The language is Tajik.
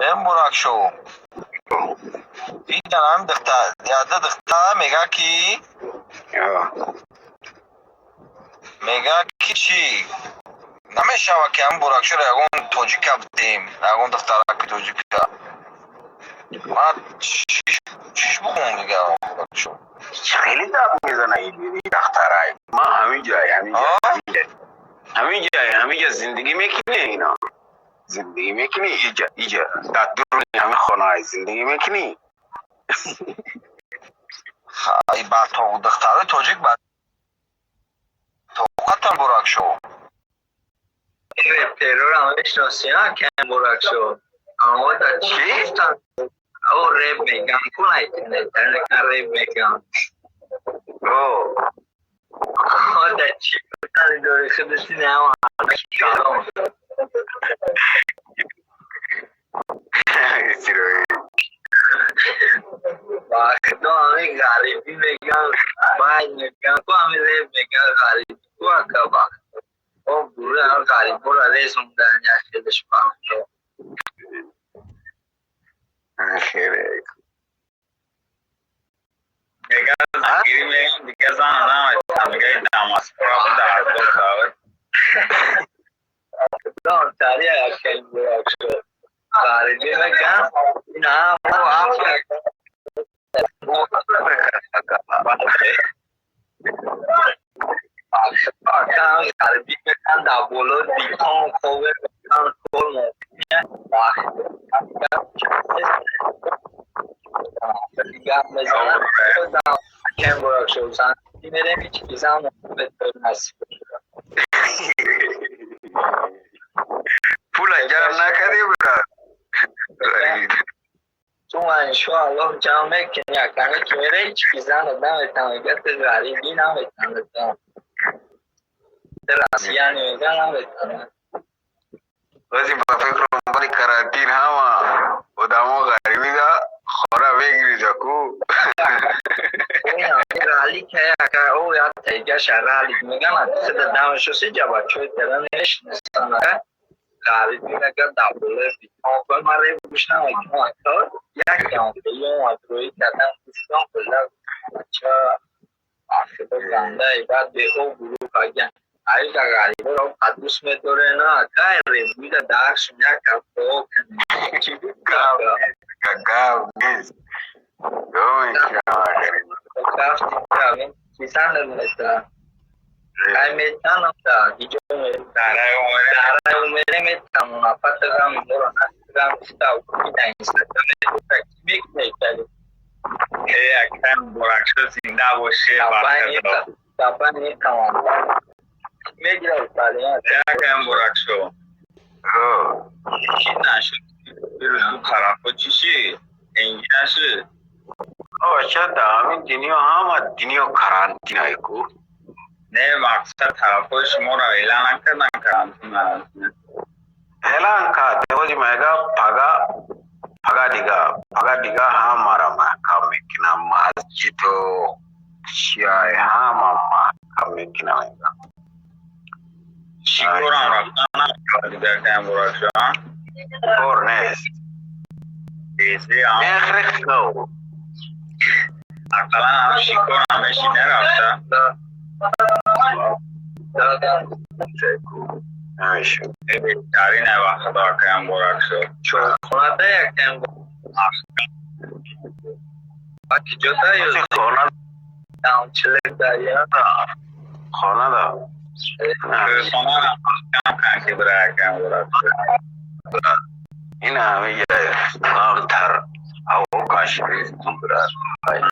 Эм Буракшо. Дидан ҳам духтар, яда духтар мега ки мега ки чӣ? Намешава ки ҳам Буракшоро ягон тоҷика бидем, ягон духтараки тоҷика. Ман чиш бухум дига Буракшо? Хеле гап мезана ин духтарай. Ман ҳаминҷа, ҳаминҷа, ҳаминҷа, ҳаминҷа зиндагӣ мекунӣ ино. Зиндагӣ мекунӣ иҷа, иҷа. Дар дуруни ҳамин хонаҳай зиндагӣ мекунӣ. Ай ба духтарои тоҷик ба тоқатан Буракшо. Реперора мешиносӣ, кем Буракшо? Аммо дар чӣ гуфтанд? О, реп меган, ку на реп меган. О, О, дар чӣ гуфтанд дори худати не калом. Сирои. Ба худо ҳамин ғарибӣ меган, бай меган, ку ҳамин реп меган ғарибӣ, ку ака ба. О, гурӯҳи ҳар ғариборо резондан як хелеш ба худо. Хеле. Мега зангирӣ меган, дига зан наметавонам, мега дамаспора дар кор. Худо тари акай Буракшо. Ғарибӣ меган, ин ҳам ака ғарибӣ меган дар боло битон хове меган кор гап мезанад. Кем Буракшо зангирӣ мерем, ҳеҷ чизам насиб. Пула ҷамъ накардӣ, брат? Ту иншоаллоҳ ҷамъ мекунӣ, акаме ки мере ҳеҷ ки занат наметавонад, мега ту ғарибӣ наметавонад. Ту Россия мега наметавонад. Ози ба фикрам баъди карантин ҳама одамо ғарибида хона мегирида ку. Ралик ака, о як тайгаша ралик меган, худа дамашоси ҷабачои тара мешинасан ака. Ғарибӣ мега дар болои битон кор ман реп гӯш намекунам ака. Як омад рӯи кардам гӯштам кӯла бача ахиро гандаи баъд беоб гурӯҳ аган. Айда ғариборо дӯст медоре на ака репгӯида даршон як кафо чӣ Гап нест. Кисан мета. Ай метанам да гиҷо Дарай умере. Дарай умере метамона патагам моро настагам гуфта уда инстаграм мегуфта ки мекунӣ кали. Э, акай Буракшо зинда боше ба худо. Баба метавонам. Мегирад италиан. Акай Буракшо. Чӣ нашуд? Вирус ду тарафо чӣ шид? Энги нашуд? Бача, дар ҳамин дунё ҳама дунё карантинае ку. Не, мақсад тарафҳои шуморо эълон накардан карантин. Эълон кард. Ози мега пага пага дига пага дига ҳамаро маҳкам мекунам, масҷиду чиай ҳама маҳкам мекунам мега. Шикорам рафтан намешавад дига акай Буракшо, а? Кор нест. Тези ам Мехрехкав. Ақаллан ҳам шикорам меши нерафта. Намешавад. Беҳтарин ба худо акай Буракшо. Чойхонада якем баки ҷода ё Хона дамчилик дарё. Хонада. Хона маҳкам кан ки бира акай Буракшо. Ина ҳамиҷа камтар ҳаво кашид брат.